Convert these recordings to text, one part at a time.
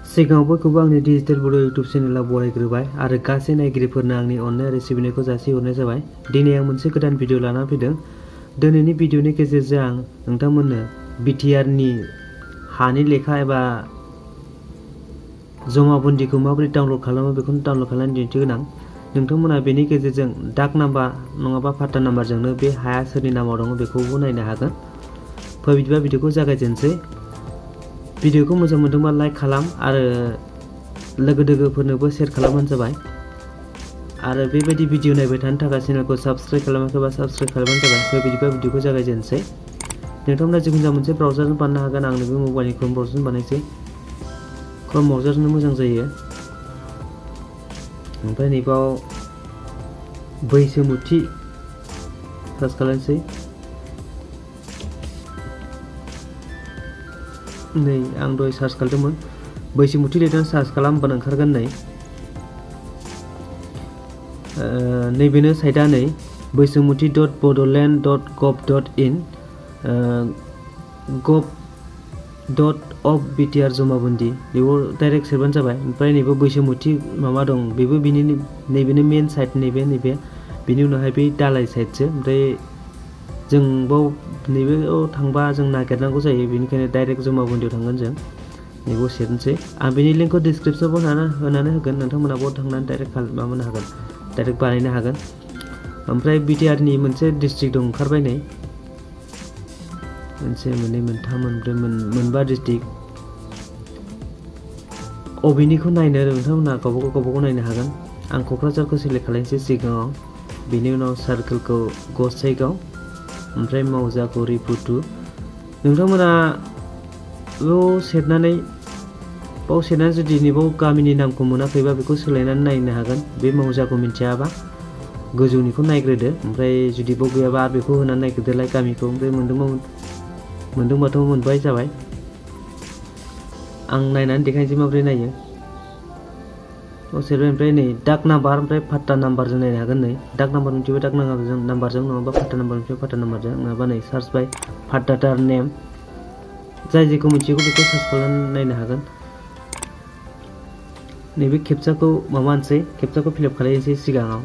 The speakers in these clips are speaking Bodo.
सिगाङाव बयखौबो आंनि डिजिटेल बड' इउटुब चेनेलाव बरायग्रोबाय आरो गासै नायगिरिफोरनो आंनि अननाय आरो सिबिनायखौ जासिहरनाय जाबाय। दिनै आं मोनसे गोदान भिडिअ लाना फैदों। दिनैनि भिडिअनि गेजेरजों आं नोंथांमोननो BTRनि हानि लेखा एबा जमाबन्दीखौ माबोरै डाउनलड खालामो बेखौनो डाउनलड खालामनानै दिन्थिगोन आं। नोंथांमोना बेनि गेजेरजों डाक नाम्बार नङाबा फाट्टा नाम्बारजोंनो बे हाया सोरनि नामाव दङ बेखौबो नायनो हागोन। बिदिबा भिडिअखौ जागायजेनसै। भिडिअखौ मोजां मोनदोंबा लाइक खालाम आरो लोगोफोरनोबो शेयार खालामबानो जाबाय। आरो बेबायदि भिडिअ नायबाय थानो थाखाय चेनेलखौ साबस्क्राइब खालामाखैबा साबस्क्राइब खालामबानो जाबाय। बिदिबा भिडिअखौ जागायजेनसै। नोंथांमोना जिखुनु जाया मोनसे ब्राउजारजों बानायनो हागोन। आंनि बे मबाइलनि क्रोम ब्राउजारजों बानायसै। क्रोम ब्राउजारजोंनो मोजां जायो। ओमफ्राय नैबाव बैसोमुथि सार्च खालामसै। नै आं दहाय सार्च खालामदोंमोन। बैसोमुथि लिरनानै सार्च खालामबानो ओंखारगोन। नैबेनो साइटआ नै bwiswmuthi.bodoland.gov.in govt BTR Jamabandi बेयाव डाइरेक्ट सेरबानो जाबाय। ओमफ्राय नैबे बैसोमुथि माबा दं बेबो बिनि नैबेनो मेन साइट नैबे बिनि उनावहाय बे दालाय साइटसो। ओमफ्राय जों बाव नैबेयाव थांबा जों नागिरनांगौ जायो। बेनिखायनो डाइरेक्ट जमाबन्दियाव थांगोन जों। नैबेयाव सेरनोसै। आं बेनि लिंकखौ डिसक्रिपसनाव होनानै होगोन। नोंथांमोना बाव थांनानै डाइरेक्ट माबानो हागोन। डाइरेक्ट बानायनो हागोन। ओमफ्राय BTRनि मोनसे डिस्ट्रिक्ट दं ओंखारबाय नै। मोनसे मोननै मोनथाम मोनब्रै मोनबा डिस्ट्रिक्ट। अबेनिखौ नायनो नोंथांमोना गावबागाव नायनो हागोन। आं क'क्राझारखौ सेलेक्ट खालामनोसै सिगाङाव। बेनि उनाव सार्कोलखौ गसाइगाव, ओमफ्राय मावजाखौ रिपुटु। नोंथांमोना बाव सेरनानै जुदि नैबाव गामिनि नामखौ मोनाखैबा बेखौ सोलायनानै नायनो हागोन। बे मावजाखौ मिन्थियाबा गोजौनिखौ नायग्रोदो। ओमफ्राय जुदि बाव गैयाबा आरो बेखौ होनानै नायग्रोदोलाय गामिखौ। ओमफ्राय मोनदोंबाथ' मोनबाय जाबाय। आं नायनानै देखायनोसै माबोरै नायो। सेरबाय। ओमफ्राय नै डाक नाम्बार ओमफ्राय फाट्टा नाम्बारजों नायनो हागोन। नै डाक नाम्बार मोनसेबा डाक नाम्बारजों नङाबा फाट्टा नाम्बार मोनसेबा फाट्टा नाम्बारजों नङाबा नै सार्च बाय फाट्टादार नेम। जाय जेखौ मिथिगौ बेखौ सार्च खालामनानै नायनो हागोन। नैबे केपचाखौ केपचाखौ फिलआप खालामनोसै सिगाङाव।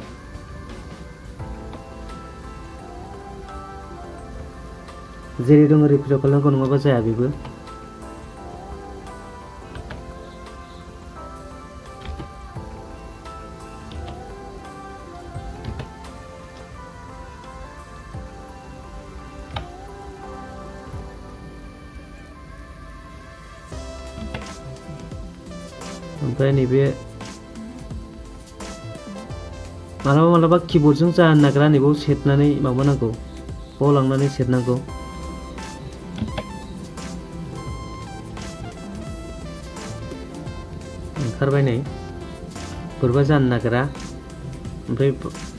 जेरै दं ओरै फिलआप खालामनांगौ नङाबा जाया बेबो। ओमफ्राय नैबे मालाबा किबर्डजों जानो नागिरा। नैबाव सेरनानै माबानांगौ। बाव लांनानै सेरनांगौ। ओंखारबाय नै। बोरैबा जानो नागिरा। ओमफ्राय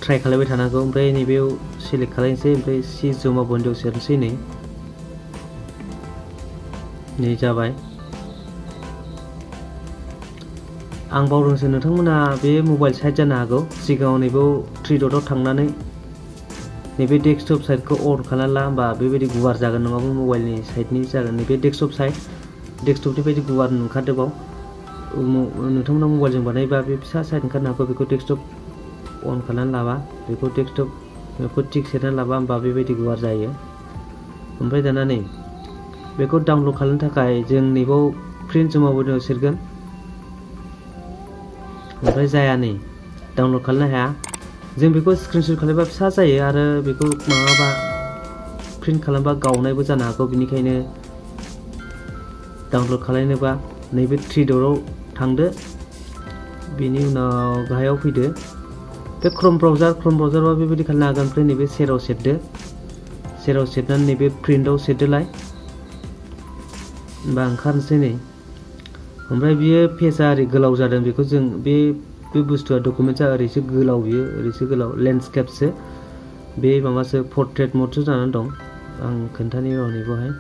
ट्राइ खालामबाय थानांगौ। ओमफ्राय नैबेयाव सेलेक्ट खालामनोसै। ओमफ्राय सि जमाबन्दियाव सेरनोसै। नै जाबाय। आं बावदोंसो नोंथांमोना बे मबाइल साइट जानो हागौ। सिगाङाव नैबाव 3 डटआव थांनानै नैबे डेस्कटप साइटखौ अन खालामना ला। होमबा बेबायदि गुवार जागोन। नङाबा मबाइलनि साइटनि जागोन। नैबे डेस्कटप साइट डेस्कटपनि बायदि गुवार ओंखारदों बाव। नोंथांमोना मबाइलजों बानायबा बे फिसा साइट ओंखारनो हागौ। बेखौ डेस्कटप अन खालामनानै लाबा बेखौ डेस्कटपखौ टिक सेरनानै लाबा होमबा बेबायदि गुवार जायो। ओमफ्राय दाना नै बेखौ डाउनलड खालामनो थाखाय जों नैबाव प्रिन्ट जमाबन्दियाव सेरगोन। ओमफ्राय जाया नै डाउनलड खालामनो हाया। जों बेखौ स्क्रिनशट खालामबा फिसा जायो आरो बेखौ माबाबा प्रिन्ट खालामबा गावनायबो जानो हागौ। बेनिखायनो डाउनलड खालामनोबा नैबे 3 डटआव थांदो। बेनि उनाव गाहायाव फैदो। बे क्रोम ब्राउजारबा बेबायदि खालामनो हागोन। ओमफ्राय नैबे सेराव सेरदो। सेराव सेरनानै नैबे प्रिन्टआव सेरदोलाय। होमबा ओंखारनोसै नै। ओमफ्राय बियो पेजआ ओरै गोलाव जादों। बेखौ जों बे बुस्थुआ डकुमेन्टआ ओरैसो गोलाव। बियो ओरैसो गोलाव लेन्डस्केपसो। बे माबासो पर्ट्रेट मडसो जानानै दं। आं खोन्थानि र' नैबावहाय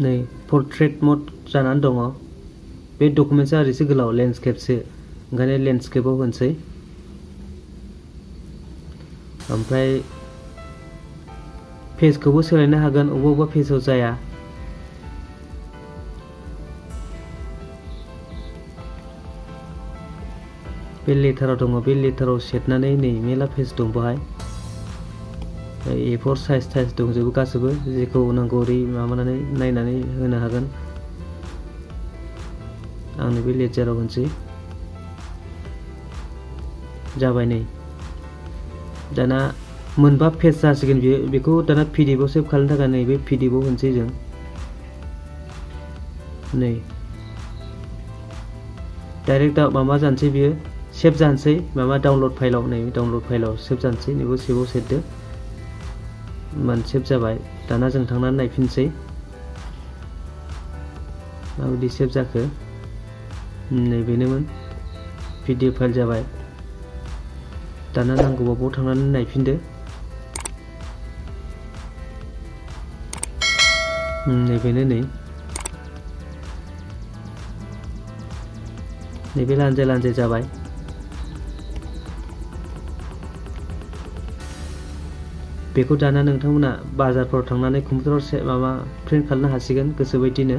नै पर्ट्रेट मड जानानै दङ। बे डकुमेन्टआ ओरैसो गोलाव लेन्डस्केपसो। ओंखायनो लेन्डस्केपआव होनोसै। ओमफ्राय पेजखौबो सोलायनो हागोन अबेबा पेजाव जाया बे लेटाराव दङ बे लेटाराव सेरनानै नै मेला पेज दं बेहाय A4 साइज दंजोबो गासैबो जेखौ नांगौ ओरै माबानानै नायनानै होनो हागोन आंनो बे लेजाराव होनसै जाबाय नै दाना मोनबा पेज जासिगोन बेखौ दाना PDF आव सेभ खालामनो थाखाय नै बे PDF आव होनसै जों नै डाइरेक्ट माबा जानोसै बियो सेभ जानोसै माबा डाउनलड फाइलाव नै डाउनलड फाइलाव सेभ जानोसै नैबो सेभआव सेरदो सेभ जाबाय दाना जों थांनानै नायफिनसै माबायदि सेभ जाखो नै बेनोमोन PDF फाइल जाबाय दाना नांगौबा बाव थांनानै नायफिनदो नै बेनो नैबे लानजाय जाबाय बेखौ दाना नोंथांमोना बाजारफोराव थांनानै कम्पिउटाराव माबा प्रिन्ट खालामनो हासिगोन गोसोबायदिनो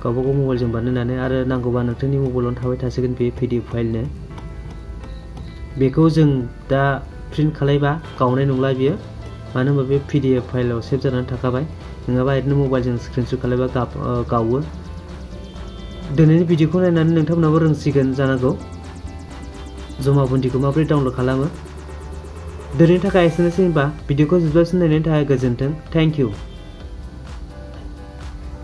गावबागाव मबाइलजों बानायनानै आरो नांगौबा नोंथांनि मबाइलावनो थाबाय थासिगोन बे PDF फाइलनो बेखौ जों दा प्रिन्ट खालायबा गावनाय नंला बियो मानो होनबा बे PDF फाइलाव सेभ जानानै थाखाबाय नङाबा ओरैनो मबाइलजों स्क्रिनशट खालायबा गावो दिनैनि भिडिअखौ नायनानै नोंथांमोनाबो रोंसिगोन जानांगौ जमाबन्दिखौ माबोरै डाउनलड खालामो दिनैनि थाखाय एसेनोसै होनबा भिडिअखौ जोबजासिम नायनायनि थाखाय गोजोन्थों थेंक इउ